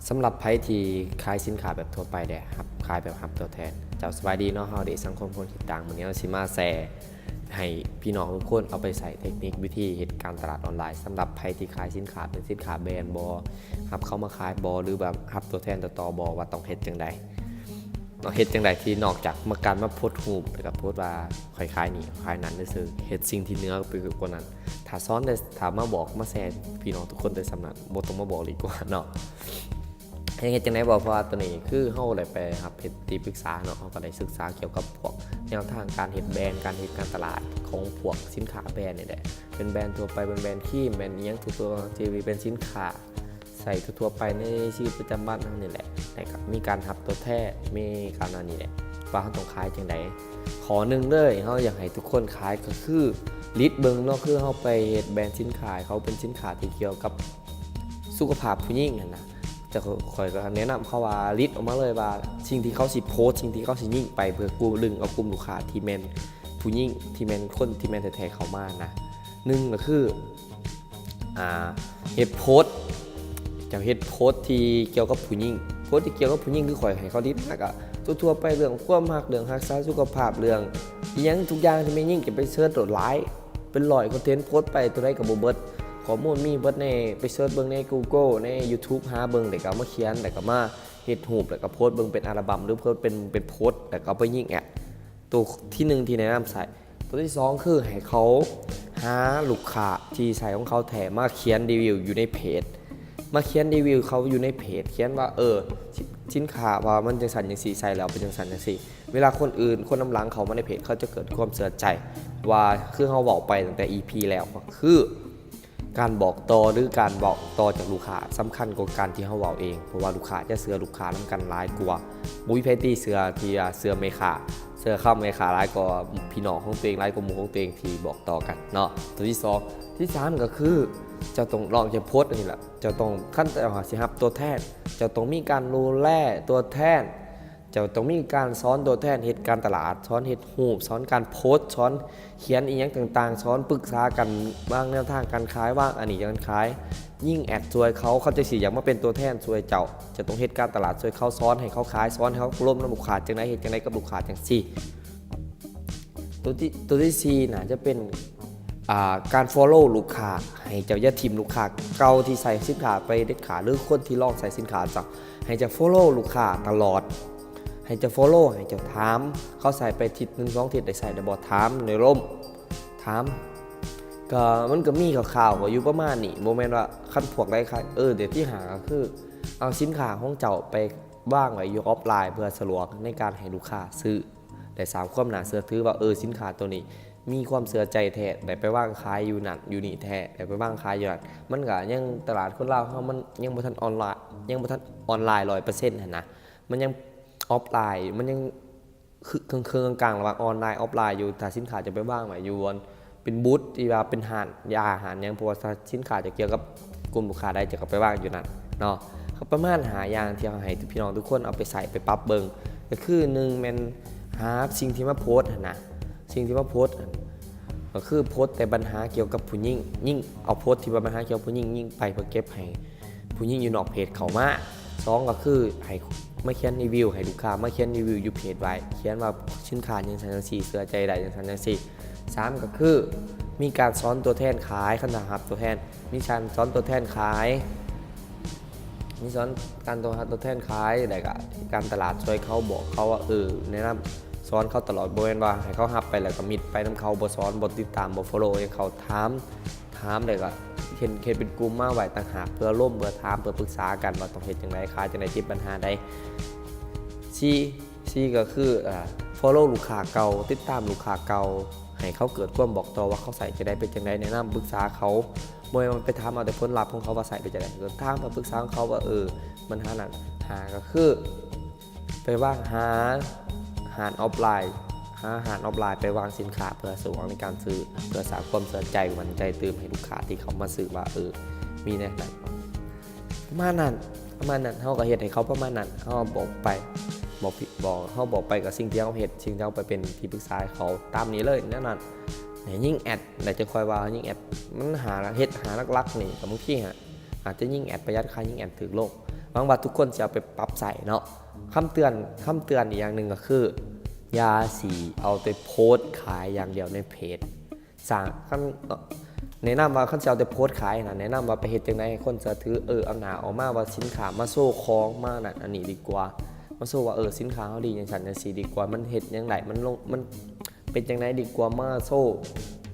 ສຳລັບໃຜທີ່ຂາຍສິນຄ້າແບບທົ່ວໄປແດ່ ຮັບ ຂາຍແບບຮັບຕົວແທນ. ເຈົ້າ ສະບາຍດີເນາະ, ເຮົາເດ ສັງຄົມຄົນຄິດຕ່າງ. ມື້ນີ້ເຮົາຊິມາແຊໃຫ້ພີ່ນ້ອງທຸກຄົນເອົາໄປໃຊ້ເຕັກນິກວິທີເຮັດການຕະຫຼາດອອນລາຍ ສຳລັບໃຜທີ່ຂາຍສິນຄ້າ ເປັນສິນຄ້າແບຣນບໍ ຮັບເຂົາມາຂາຍບໍ ຫຼືແບບຮັບຕົວແທນຕໍ່ໆບໍ ວ່າຕ້ອງເຮັດຈັ່ງໃດເນາະ. ເຮັດຈັ່ງໃດທີ່ນອກຈາກມາ ການມາໂພສຮູບ ແລ້ວກໍໂພສວ່າຂ້ອຍຂາຍນີ້ ຂ້ອຍຂາຍນັ້ນຊື່ໆ ເຮັດສິ່ງທີ່ເໜືອໄປກວ່ານັ້ນ. ຖ້າສອນໄດ້ ຖ້າມາບອກມາແຊ ພີ່ນ້ອງທຸກຄົນໄດ້ສ່ຳນັ້ນ ບໍ່ຕ້ອງມາບອກດີກວ່າເນາະ. ເຮັດ ເຮັດຈັ່ງໃດບໍ? ເພາະວ່າໂຕນີ້ຄືເຮົາໄດ້ໄປຮັບເຮັດທີ່ປຶກສາເນາະ, ເຮົາກໍໄດ້ສຶກສາກ່ຽວກັບພວກແນວທາງການເຮັດແບຣນ ການເຮັດການຕະຫຼາດຂອງພວກສິນຄ້າແບຣນນີ້ແຫຼະ, ເປັນແບຣນທົ່ວໄປ ເປັນແບຣນຄຣີມ ແບຣນອີ່ຫຍັງທົ່ວໆ ທີ່ເປັນສິນຄ້າໃຊ້ທົ່ວໆໄປໃນຊີວິດປະຈຳວັນເຮົານີ້ແຫຼະ, ແລ້ວກໍມີການຮັບຕົວແທນ ມີການອັນນີ້ແຫຼະ ວ່າເຮົາຕ້ອງຂາຍຈັ່ງໃດ. ຂໍ້ໜຶ່ງເລີຍ ເຮົາຢາກໃຫ້ທຸກຄົນຂາຍກໍຄືລິດເບິ່ງເນາະ, ຄືເຮົາໄປເຮັດແບຣນສິນຄ້າໃຫ້ເຂົາ ເປັນສິນຄ້າທີ່ກ່ຽວກັບສຸຂະພາບຜູ້ຍິງຫັ້ນນະ. ຈະ ຂ້ອຍກໍແນະນຳເຂົາວ່າລິດອອກມາເລີຍວ່າ ສິ່ງທີ່ເຂົາຊິໂພສ ສິ່ງທີ່ເຂົາຊິຍິງໄປ ເພື່ອກູ້ດຶງເອົາກຸ່ມລູກຄ້າທີ່ແມ່ນຜູ້ຍິງ ທີ່ແມ່ນຄົນທີ່ແມ່ນແທ້ໆເຂົ້າມານະ. ໜຶ່ງກໍຄື ອ່າ ເຮັດໂພສ ເຈົ້າເຮັດໂພສທີ່ກ່ຽວກັບຜູ້ຍິງ, ໂພສທີ່ກ່ຽວກັບຜູ້ຍິງ ຄືຂ້ອຍໃຫ້ເຂົາລິດມາກໍທົ່ວໆໄປ ເລື່ອງຄວາມຮັກ ເລື່ອງຮັກສາສຸຂະພາບ ເລື່ອງອີ່ຫຍັງທຸກຢ່າງທີ່ແມ່ນຍິງ ຈະໄປເສີດໂລດຫຼາຍ ເປັນຮ້ອຍຄອນເທັນ ໂພສໄປຕົວໃດກໍບໍ່ເບິດ, ຂໍ້ມູນມີເບິດໃນ ໄປເສີດເບິ່ງໃນ Google ໃນ YouTube ຫາເບິ່ງ ແລ້ວກໍເອົາມາຂຽນ ແລ້ວກໍມາເຮັດຮູບ ແລ້ວກໍໂພສເບິ່ງເປັນອັລະບັມ ຫຼືໂພສເປັນ ເປັນໂພສ ແລ້ວກໍເອົາໄປຍິງແອັດ. ໂຕທີໜຶ່ງທີ່ແນະນຳໃຊ້. ໂຕທີສອງຄືໃຫ້ເຂົາຫາລູກຄ້າທີ່ໃຊ້ຂອງເຂົາແທ້ມາຂຽນຣີວິວຢູ່ໃນເພຈ, ມາຂຽນຣີວິວເຂົາຢູ່ໃນເພຈ ຂຽນວ່າ ເອີ ສິນຄ້າວ່າມັນຈັ່ງຊັ້ນຈັ່ງຊີ້ ໃຊ້ແລ້ວເປັນຈັ່ງຊັ້ນຈັ່ງຊີ້. ເວລາຄົນອື່ນ ຄົນນຳຫຼັງເຂົ້າມາໃນເພຈ ເຂົາຈະເກີດຄວາມເຊື່ອໃຈວ່າ ຄືເຮົາເວົ້າໄປຕັ້ງແຕ່ອີພີແລ້ວ ກໍຄື ການບອກຕໍ່ ຫຼື ການບອກຕໍ່ຈາກລູກຄ້າ ສຳຄັນກວ່າການທີ່ເຮົາເວົ້າເອງ, ເພາະວ່າລູກຄ້າຈະເຊື່ອລູກຄ້ານຳກັນຫຼາຍກວ່າ. ບໍ່ມີໃຜຕິເຊື່ອທີ່ວ່າເຊື່ອແມ່ຄ້າ, ເຊື່ອຄຳແມ່ຄ້າຫຼາຍກວ່າພີ່ນ້ອງຂອງຕົວເອງ, ຫຼາຍກວ່າໝູ່ຂອງຕົວເອງທີ່ບອກຕໍ່ກັນເນາະ. ໂຕທີສອງ. ທີສາມກໍຄື ເຈົ້າຕ້ອງ ລອງຈະໂພສອັນນີ້ລະ, ເຈົ້າຕ້ອງ ຄັນເຈົ້າຫາຊິຮັບຕົວແທນ ເຈົ້າຕ້ອງມີການດູແລຕົວແທນ. ເຈົ້າຕ້ອງມີການສອນຕົວແທນເຮັດການຕະຫຼາດ, ສອນເຮັດຮູບ, ສອນການໂພສ, ສອນຂຽນອີ່ຫຍັງຕ່າງໆ, ສອນປຶກສາກັນ ວາງແນວທາງການຂາຍ, ວາງອັນນີ້ການຂາຍ, ຍິງແອັດຊ່ວຍເຂົາ, ເຂົາຈັ່ງຊິຢາກມາເປັນຕົວແທນຊ່ວຍເຈົ້າ. ເຈົ້າຕ້ອງເຮັດການຕະຫຼາດຊ່ວຍເຂົາ, ສອນໃຫ້ເຂົາຂາຍ, ສອນໃຫ້ເຂົາລົມນຳລູກຄ້າຈັ່ງໃດ, ເຮັດຈັ່ງໃດກັບລູກຄ້າຈັ່ງຊີ້. ຕົວທີ ຕົວທີສີ່ ໜ້າຈະເປັນ ອ່າ ການຟໍໂລລູກຄ້າ, ໃຫ້ເຈົ້າຢ່າຖິ້ມລູກຄ້າເກົ່າທີ່ໃຊ້ສິນຄ້າໄປເດັດຂາດ ຫຼື ຄົນທີ່ລອງໃຊ້ສິນຄ້າເຈົ້າ. ໃຫ້ເຈົ້າຟໍໂລລູກຄ້າຕະຫຼອດ, ໃຫ້ເຈົ້າຟໍໂລ, ໃຫ້ເຈົ້າຖາມ, ເຂົາໃຊ້ໄປທິດໜຶ່ງສອງທິດ ໄດ້ໃຊ້ແລ້ວບໍ່? ຖາມໂດຍລົມ, ຖາມ. ກໍ ມັນກໍມີຄ່າວໆ ກໍຢູ່ປະມານນີ້, ບໍ່ແມ່ນວ່າ ຄັນພວກໃດຂາຍ ເອີ ເດດທີຫ້າ ກໍຄື ເອົາສິນຄ້າຂອງເຈົ້າໄປວາງໄວ້ຢູ່ອອຟລາຍ ເພື່ອສະດວກໃນການໃຫ້ລູກຄ້າຊື້ ແລະ ສ້າງຄວາມໜ້າເຊື່ອຖືວ່າ ເອີ ສິນຄ້າໂຕນີ້ມີຄວາມເຊື່ອໃຈແທ້, ໄດ້ໄປວາງຂາຍຢູ່ນັ້ນຢູ່ນີ້ແທ້, ໄດ້ໄປວາງຂາຍຢູ່ນັ້ນ. ມັນກໍຍັງ ຕະຫຼາດຄົນລາວເຮົາ ມັນຍັງບໍ່ທັນອອນລາຍ, ຍັງບໍ່ທັນອອນລາຍຮ້ອຍເປີເຊັນຫັ້ນນະ, ມັນຍັງອອຟລາຍ, ມັນຍັງ ຄື ເຄິ່ງໆ ກາງໆ ລະຫວ່າງອອນລາຍ ອອຟລາຍຢູ່. ຖ້າສິນຄ້າຈະໄປວາງໄວ້ຢູ່ອັນ ເປັນບູດທີ່ວ່າເປັນຮ້ານຢາຮ້ານຫຍັງ, ເພາະວ່າສິນຄ້າຈະກ່ຽວກັບກຸ່ມລູກຄ້າໃດ ຈະກໍໄປວາງຢູ່ນັ້ນເນາະ. ກໍປະມານຫ້າຢ່າງທີ່ເຮົາໃຫ້ພີ່ນ້ອງທຸກຄົນເອົາໄປໃຊ້ໄປປັບເບິ່ງ, ກໍຄື ໜຶ່ງ ແມ່ນຫາສິ່ງທີ່ມາໂພສຫັ້ນນະ, ສິ່ງທີ່ມາໂພສ ກໍຄືໂພສແຕ່ບັນຫາກ່ຽວກັບຜູ້ຍິງ, ຍິງ ເອົາໂພສທີ່ວ່າບັນຫາກ່ຽວກັບຜູ້ຍິງ ຍິງໄປເພື່ອເກັບໃຫ້ ຜູ້ຍິງຢູ່ນອກເພຈເຂົ້າມາ. ສອງ ກໍຄືໃຫ້ມາຂຽນຣີວິວ ໃຫ້ລູກຄ້າມາຂຽນຣີວິວຢູ່ເພຈໄວ້, ຂຽນວ່າສິນຄ້າຈັ່ງຊັ້ນຈັ່ງຊີ້ ເຊື່ອໃຈໄດ້ຈັ່ງຊັ້ນຈັ່ງຊີ້. ສາມ ກໍຄືມີການສອນຕົວແທນຂາຍ, ຄັນຖ້າຮັບຕົວແທນ ມີການສອນຕົວແທນຂາຍ, ມີສອນ ການໂທຫາຕົວແທນຂາຍ ແລ້ວກໍການຕະຫຼາດຊ່ວຍເຂົາ, ບອກເຂົາວ່າ ເອີ ແນະນຳ ສອນເຂົາຕະຫຼອດ, ບໍ່ແມ່ນວ່າໃຫ້ເຂົາຮັບໄປແລ້ວກໍມິດໄປນຳເຂົາ, ບໍ່ສອນ ບໍ່ຕິດຕາມ ບໍ່ຟໍໂລຫຍັງເຂົາ, ຖາມ ຖາມ ແລ້ວກໍເຮັດ ເຮັດເປັນກຸ່ມມາໄວ້ຕ່າງຫາກ ເພື່ອລົມ ເພື່ອຖາມ ເພື່ອປຶກສາກັນວ່າຕ້ອງເຮັດຈັ່ງໃດ ຂາຍຈັ່ງໃດ ຕິດບັນຫາໃດ. ສີ່ ສີ່ ກໍຄື ອ່າ ຟໍໂລລູກຄ້າເກົ່າ, ຕິດຕາມລູກຄ້າເກົ່າ ໃຫ້ເຂົາເກີດຄວາມບອກຕໍ່ວ່າເຂົາໃຊ້ຈັ່ງໃດ ເປັນຈັ່ງໃດ, ແນະນຳປຶກສາເຂົາ. ບໍ່ແມ່ນວ່າໄປຖາມເອົາແຕ່ຜົນລັບຂອງເຂົາວ່າໃຊ້ໄປຈັ່ງໃດ, ກໍຖາມເພື່ອປຶກສາຂອງເຂົາວ່າ ເອີ ບັນຫານັ້ນ. ຫ້າ ກໍຄື ໄປວາງຫາຮ້ານອອຟລາຍ, ຫາຮ້ານອອຟລາຍໄປວາງສິນຄ້າ ເພື່ອສະດວກໃນການຊື້, ເພື່ອສ້າງຄວາມເຊື່ອໃຈ ໝັ້ນໃຈຕື່ມໃຫ້ລູກຄ້າທີ່ເຂົ້າມາຊື້ວ່າ ເອີ ມີແນວນັ້ນ. ປະມານນັ້ນ, ປະມານນັ້ນ, ເຮົາກໍເຮັດໃຫ້ເຂົາປະມານນັ້ນ. ເຮົາບອກໄປ, ບອກ ບອກ, ເຮົາບອກໄປກັບສິ່ງທີ່ເຮົາເຮັດ, ສິ່ງທີ່ເຮົາໄປເປັນທີ່ປຶກສາໃຫ້ເຂົາ, ຕາມນີ້ເລີຍ, ແນວນັ້ນ. ໃຫ້ຍິງແອັດ, ແລ້ວຈັ່ງຄ່ອຍວ່າຍິງແອັດ. ມັນຫາ ເຮັດ ຫາຫຼັກໆນີ້ ກໍບາງທີຫາ ອາດຈະຍິງແອັດປະຢັດຄ່າຍິງແອັດຖືກລົງ. ຫວັງວ່າທຸກຄົນຈະເອົາໄປປັບໃຊ້ເນາະ. ຄຳເຕືອນ ຄຳເຕືອນອີກຢ່າງໜຶ່ງກໍຄື ຢ່າຊິເອົາແຕ່ໂພສຂາຍຢ່າງດຽວໃນເພຈ. ສ້າງ ຄັນ ແນະນຳວ່າ ຄັນຊິເອົາແຕ່ໂພສຂາຍນະ ແນະນຳວ່າໄປເຮັດຈັ່ງໃດໃຫ້ຄົນເຊື່ອຖື. ເອີ ເອົາໜ້າອອກມາວ່າສິນຄ້າ ມາໂຊຂອງ ມານັ້ນອັນນີ້ດີກວ່າ ມາໂຊວ່າ ເອີ ສິນຄ້າເຮົາດີຈັ່ງຊັ້ນຈັ່ງຊີ້ດີກວ່າ. ມັນເຮັດຫຍັງໄດ້ ມັນລົງ ມັນເປັນຈັ່ງໃດດີກວ່າ ມາໂຊ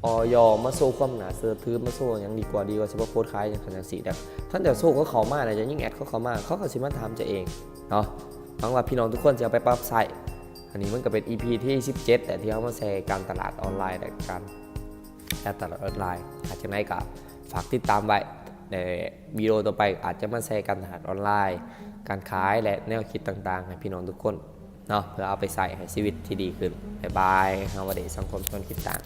ອອຍ ມາໂຊຄວາມໜ້າເຊື່ອຖື ມາໂຊຫຍັງດີກວ່າ ດີກວ່າຊິມາໂພສຂາຍຈັ່ງຊັ້ນຈັ່ງຊີ້. ແບບ ຄັນຈະໂຊເຂົາເຂົ້າມານະ ຈະຍິງແອັດເຂົາເຂົ້າມາ ເຂົາກໍຊິມາຖາມເຈົ້າເອງເນາະ. ຫວັງວ່າພີ່ນ້ອງທຸກຄົນຈະເອົາໄປປັບໃຊ້. ອັນນີ້ມັນກໍເປັນ ອີພີ ທີສິບເຈັດ ແຫຼະ ທີ່ເຮົາມາແຊການຕະຫຼາດອອນລາຍ ແລະ ການ ການຕະຫຼາດອອນລາຍ. ຖ້າຈັ່ງໃດກໍຝາກຕິດຕາມໄວ້ ແລະ ວິດີໂອຕໍ່ໄປອາດຈະມາແຊການຕະຫຼາດອອນລາຍ ການຂາຍ ແລະ ແນວຄິດຕ່າງໆ ໃຫ້ພີ່ນ້ອງທຸກຄົນເນາະ ເພື່ອເອົາໄປໃຊ້ໃຫ້ຊີວິດທີ່ດີຂຶ້ນ. ບາຍບາຍ. ຫາວ່າເດ ສັງຄົມຊົນຄິດຕ່າງ.